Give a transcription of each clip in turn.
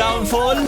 Downfall,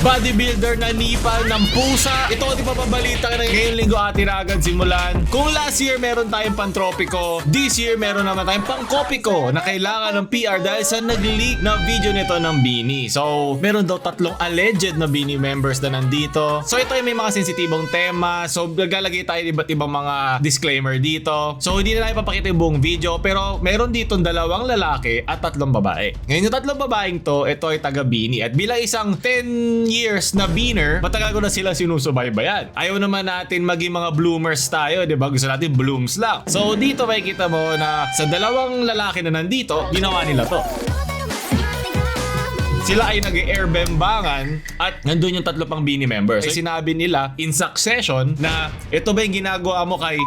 bodybuilder na nipal ng pusa. Ito di pa pabalita na ngayong linggo atin agad simulan. Kung last year meron tayong pantropiko, this year meron naman tayong pangkopiko na kailangan ng PR dahil sa nag-leak na video nito ng Bini. So, meron daw 3 alleged na Bini members na nandito. So, ito ay may mga sensitibong tema. So, naglalagay tayo iba't ibang mga disclaimer dito. So, hindi na natin papakita yung buong video pero meron dito 2 lalaki at 3 babae. Ngayon yung 3 babaeng to, ito ay taga Bini. At bilang isang 10 years na beaner, matagal ko na sila sinusubaybayan. Ayaw naman natin maging mga bloomers tayo, di ba? Gusto natin blooms lang. So dito makikita mo na sa 2 lalaki na nandito, ginawa nila to. Sila ay nag-airbembangan at nandun yung 3 pang Bini members. So sinabi nila in succession na ito ba yung ginagawa mo kay...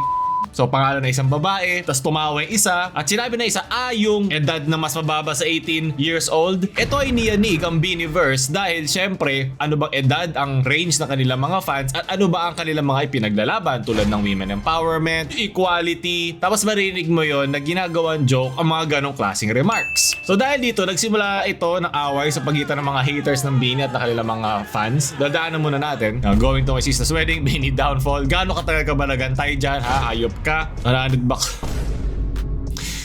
So pangalan na isang babae, tapos tumawa yung isa, at sinabi na isa, yung edad na mas mababa sa 18 years old. Ito ay niyanig ang Biniverse dahil syempre, ano bang edad ang range ng kanilang mga fans at ano ba ang kanilang mga ipinaglalaban tulad ng women empowerment, equality, tapos marinig mo yon na ginagawang joke ang mga ganong klaseng remarks. So dahil dito, nagsimula ito ng away sa pagitan ng mga haters ng Bini at ng kanilang mga fans. Dadaanan muna natin, going to my sister's wedding, Bini Downfall. Gaano katagal ka ba nagantay dyan, ha? Hayop ka, 100 bucks.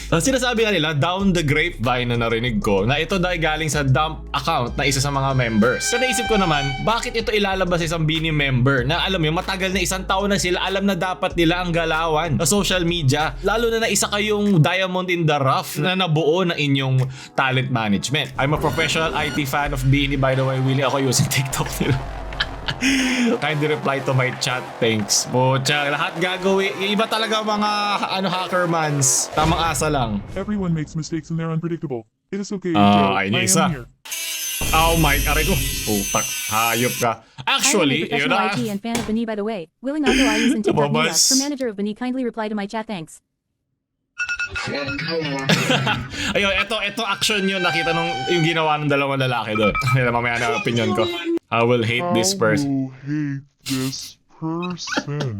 Tapos sinasabi nga nila, down the grapevine na narinig ko, na ito dahil galing sa dump account na isa sa mga members. So naisip ko naman, bakit ito ilalabas sa isang Bini member na alam mo, matagal na 1 taon na sila, alam na dapat nila ang galawan sa social media. Lalo na isa kayong diamond in the rough na nabuo na inyong talent management. I'm a professional IT fan of Bini, by the way, Willie, ako using TikTok nila. Kindly reply to my chat, thanks. Pucha, lahat gagawin. Yung iba talaga mga hacker mans. Tamang asa lang. Everyone makes mistakes and they're unpredictable. It is okay. Ay, I isa. am here. Oh my, aray ko. Putak, hayop ka. Actually, I am yun a na. professional IT and fan of Bini, by the way. Willing Auto I use in TikTok Mira. Tumabas. For manager of Bini, kindly reply to my chat, thanks. Ayun, ito action yun. Nakita nung yung ginawa ng 2 lalaki doon. Mamaya na opinion ko. I will hate this person. You hate this person.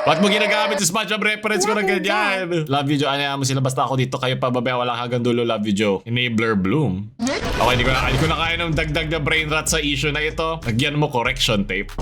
Ba't mo ginagamit yung SpongeBob reference ko na ganyan? Love you, Joe. Ano mo sila? Basta ako dito kayo pababaya. Walang hanggang dulo. Love you, Joe. Enabler Bloom. Okay, hindi ko na kaya ng dagdag na brain rot sa issue na ito. Lagyan mo correction tape.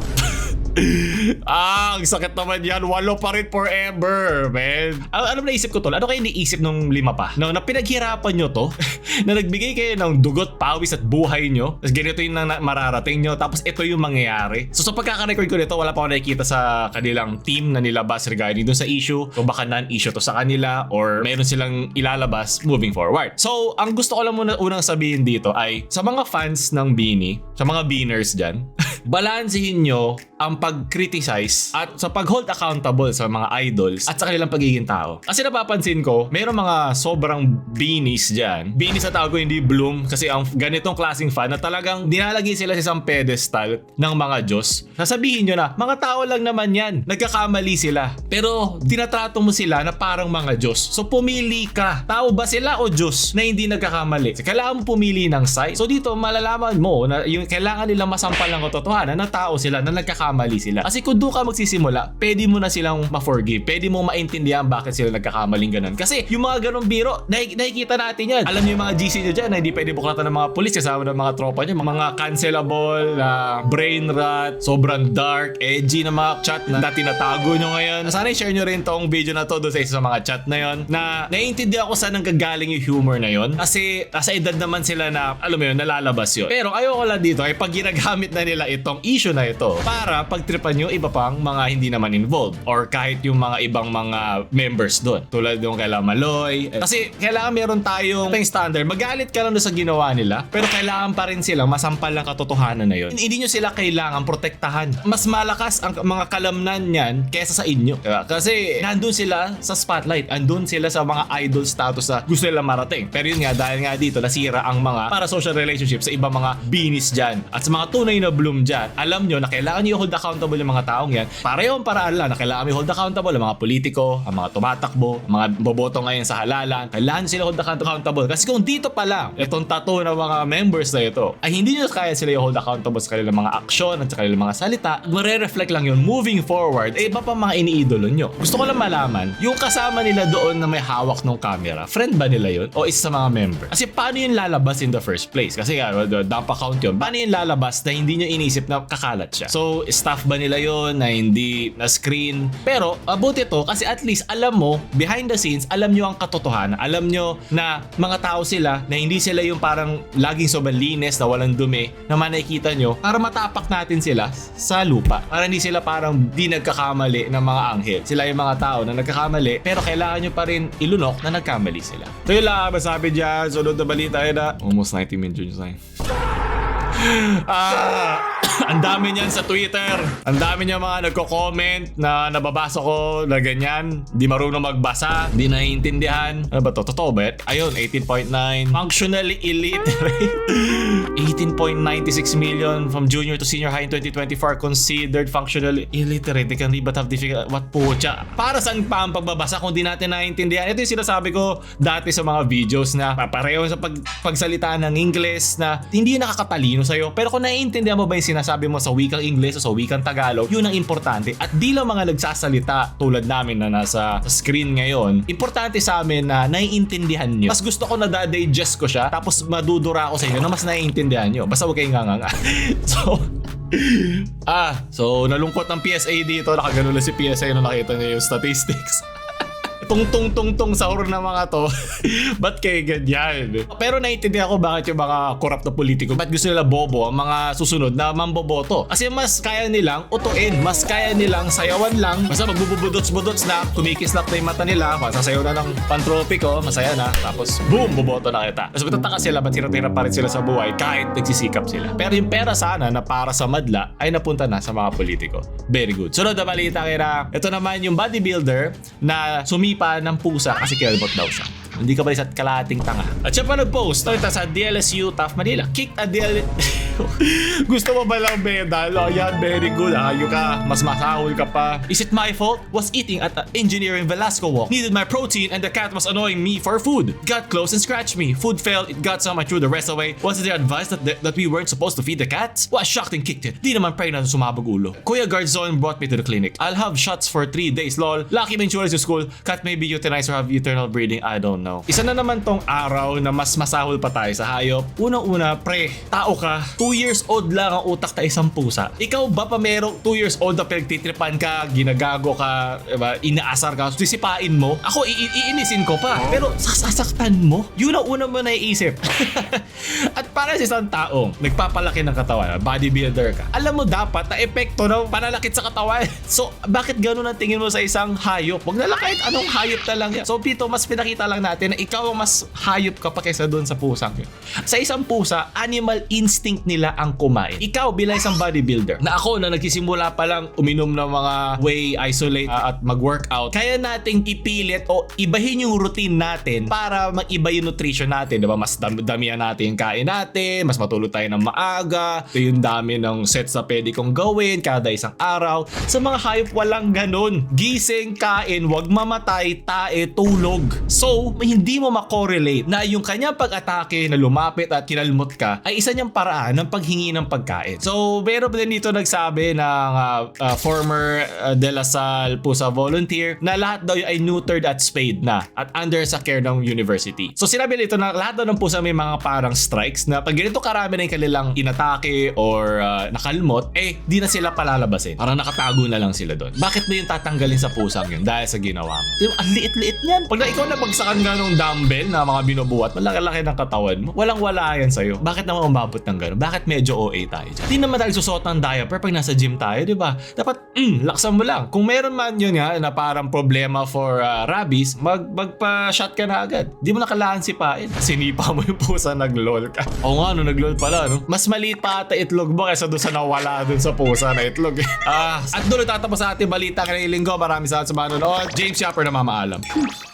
Ang sakit naman yan. 8 pa rin forever, man. Ano naisip ko tol? Ano kayo iniisip nung 5 pa? Na pinaghirapan nyo to? Na nagbigay kayo ng dugot, pawis at buhay nyo? Tapos ganito yung mararating nyo. Tapos ito yung mangyayari. So sa pagkaka-record ko nito, wala pa ako nakikita sa kanilang team na nilabas regarding dun sa issue. So baka non-issue to sa kanila or meron silang ilalabas moving forward. So ang gusto ko lang muna unang sabihin dito ay sa mga fans ng Bini, sa mga Biners dyan, balansehin nyo ang pag-criticize at sa pag-hold accountable sa mga idols at sa kanilang pagiging tao. Kasi napapansin ko, mayroong mga sobrang Binis dyan. Binis sa tawag ko, hindi Bloom, kasi ang ganitong klaseng fan na talagang dinalagay sila sa isang pedestal ng mga Diyos. Sasabihin nyo na, mga tao lang naman yan. Nagkakamali sila. Pero tinatrato mo sila na parang mga Diyos. So pumili ka. Tao ba sila o Diyos na hindi nagkakamali? So, kailangan mo pumili ng side. So dito, malalaman mo na yung kailangan nila masampal ng katotohanan na tao sila na nagkakamali sila. Kasi kung doon ka magsisimula, pwede mo na silang ma-forgive. Pwede mo maintindihan bakit sila nagkakamaling ganun. Kasi yung mga ganung biro, nakikita natin yan. Alam niyo yung mga GC nyo dyan na hindi pwede buklatan ng mga pulis kasama ng mga tropa nyo. Mga cancelable, brain rot, sobrang dark, edgy na mga chat na tinatago nyo ngayon. Sana i-share nyo rin tong video na to doon sa isa sa mga chat na yon na naiintindihan ko saan nanggagaling yung humor na yon. Kasi nasa edad naman sila na, alam mo yun, nalalabas yun. Pero ayoko lang dito ay pag ginagamit na nila itong issue na ito para pagtripan nyo iba pang mga hindi naman involved or kahit yung mga ibang mga members doon. Tulad yung kay Maloy. Kasi kailangan meron tayong standard. Magalit ka lang doon sa ginawa nila pero kailangan pa rin silang masampal ng katotohanan na yun. Hindi nyo sila kailangan protektahan. Mas malakas ang mga kalamnan niyan kaysa sa inyo. Diba? Kasi nandun sila sa spotlight. Andun sila sa mga idol status na gusto nila marating. Pero yun nga, dahil nga dito nasira ang mga para social relationship sa ibang mga binis dyan at sa mga tunay na bloom dyan. dyan, alam nyo na kailangan nyo hold accountable yung mga taong yan. Parehong paraan lang na kailangan nyo hold accountable ang mga politiko, ang mga tumatakbo, ang mga boboto ngayon sa halalan. Kailangan sila hold accountable. Kasi kung dito pa lang, itong tattoo ng mga members na ito, ay hindi nyo kaya sila hold accountable sa kanilang mga aksyon at sa kanilang mga salita, mare-reflect lang yun moving forward, iba pa mga iniidolo nyo. Gusto ko lang malaman, yung kasama nila doon na may hawak ng camera, friend ba nila yun? O isa sa mga member? Kasi paano yun lalabas in the first place? Kasi dump account yun. Paano yun lalabas na hindi nyo inisip na kakalat siya? So, staff ba nila yun na hindi na screen? Pero, buti to kasi at least alam mo, behind the scenes, alam nyo ang katotohanan. Alam nyo na mga tao sila na hindi sila yung parang laging sobrang linis na walang dumi na makikita nyo para matapak natin sila sa lupa. Para hindi sila parang di nagkakamali ng mga anghel. Sila yung mga tao na nagkakamali pero kailangan nyo pa rin ilunok na nagkamali sila. So yun lang, masabi dyan, sunod na balita yun na almost 90 minutes yun. Ang dami niyan sa Twitter. Ang dami niya mga nagko-comment na nababasa ko na ganyan. Di marunong magbasa, di naiintindihan. Ano ba to? Totoo ba? Ayun, 18.9. Functionally illiterate. 18.96 million from junior to senior high in 2024 considered functionally illiterate. They can read but have difficult. What po siya? Para saan pa ang pagbabasa kung di natin naiintindihan? Ito yung sinasabi ko dati sa mga videos na pareho sa pagsalita ng English na hindi nakakatalino sa'yo. Pero kung naiintindihan mo ba yung sinasabi mo sa wikang English o sa wikang Tagalog, yun ang importante. At di lang mga nagsasalita tulad namin na nasa screen ngayon, importante sa amin na naiintindihan nyo. Mas gusto ko na digest ko siya, tapos madudura ako sa inyo na mas naiintindihan nyo. Basta huwag kayong nganga. So nalungkot ang PSA dito. Nakagano lang si PSA nung nakita niya yung statistics. Tungtong sahur na mga to. Ba't kayo ganyan? Pero naiintindihan ko bakit yung mga korap na politiko, ba't gusto nila bobo ang mga susunod na mamboboto. Kasi mas kaya nilang utuin, mas kaya nilang sayawan lang. Basta magbubudots-budots na, kumikislap na yung mata nila, sasayaw na ng pantropiko, masaya na, tapos boom, boboto na kita. Tapos matataka sila, ba't hirap-hirap pa rin sila sa buhay kahit nagsisikap sila. Pero yung pera sana na para sa madla ay napunta na sa mga politiko. Very good. Sunod na balita kaya, ito naman yung bodybuilder na sumipa ng pusa kasi kilbot daw siya. Hindi ka ba isa't kalahating tanga? At siya pa nag-post ito sa DLSU Tough Manila. Kicked a Gusto mo ba lang medal? Oh yan, very good. Ayok ka, mas masahol ka pa. Is it my fault? Was eating at the engineering Velasco walk. Needed my protein and the cat was annoying me for food. Got close and scratched me. Food failed, it got some, I threw the rest away. Was it their advice that we weren't supposed to feed the cats? Was shocked and kicked it. Di naman pray na sumabog ulo. Kuya Garzon brought me to the clinic. I'll have shots for 3 days, lol. Lucky may insurance to school. Cat may be euthanized or have eternal breeding. I don't know. Isa na naman tong araw na mas masahol pa tayo sa hayop. Unang-una, pre, tao ka. 2 years old lang ang utak na isang pusa. Ikaw ba pa merong 2 years old na pinagtitripan ka, ginagago ka, diba, inaasar ka, sisipain mo? Ako, iinisin ko pa. Pero sasaktan mo? Yun ang una mo naiisip. At para sa isang taong nagpapalaki ng katawan, bodybuilder ka, alam mo dapat na epekto ng panalakit sa katawan. So, bakit ganun ang tingin mo sa isang hayop? Huwag na lang kahit anong hayop na lang yan. So, Pito, mas pinakita lang natin na ikaw ang mas hayop ka pa kaysa doon sa pusang yun. Sa isang pusa, animal instinct nila ang kumain. Ikaw bilang isang bodybuilder, na ako na nagsisimula pa lang uminom ng mga whey isolate at mag-workout, kaya nating ipilit o ibahin yung routine natin para mag-iba yung nutrition natin. Diba? Mas damihan natin yung kain natin, mas matulog tayo ng maaga, ito yung dami ng sets na pwede kong gawin kada isang araw. Sa mga hayop, walang ganun. Gising, kain, wag mamatay, tae, tulog. So, hindi mo makorelate na yung kanyang pag-atake na lumapit at kinalmot ka ay isa niyang paraan ng paghingi ng pagkain. So, meron din dito nagsabi ng former De La Salle pusa volunteer na lahat daw ay neutered at spayed na at under sa care ng university. So, sinabi nito na lahat daw ng pusa may mga parang strikes na pag ganito karami na yung kanilang inatake or nakalmot, di na sila palalabasin. Parang nakatago na lang sila doon. Bakit mo yung tatanggalin sa pusang yun dahil sa ginawa mo? Diba, ang liit-liit niyan. Pag ikaw na bagsakan nga ng dumbbell na mga binubuhat, malaki-laki ng katawan mo, walang-wala yan sa'yo. Bakit naman umabot ng gano'n? Bakit medyo OA tayo dyan? Di naman tayo susuot ng diaper pag nasa gym tayo, di ba? Dapat, laksan mo lang. Kung meron man yun nga na parang problema for rabies, magpa-shot ka na agad. Di mo na kailangan sipain. Sinipa mo yung pusa, nag-lol ka. O nga, nag-lol pala, no? Mas maliit pa ata itlog mo kaysa doon sa nawala doon sa pusa na itlog. At doon tatapos sa ating balita ngayong linggo. Maraming salamat sa mga nanonood. James Shopper na mamaalam.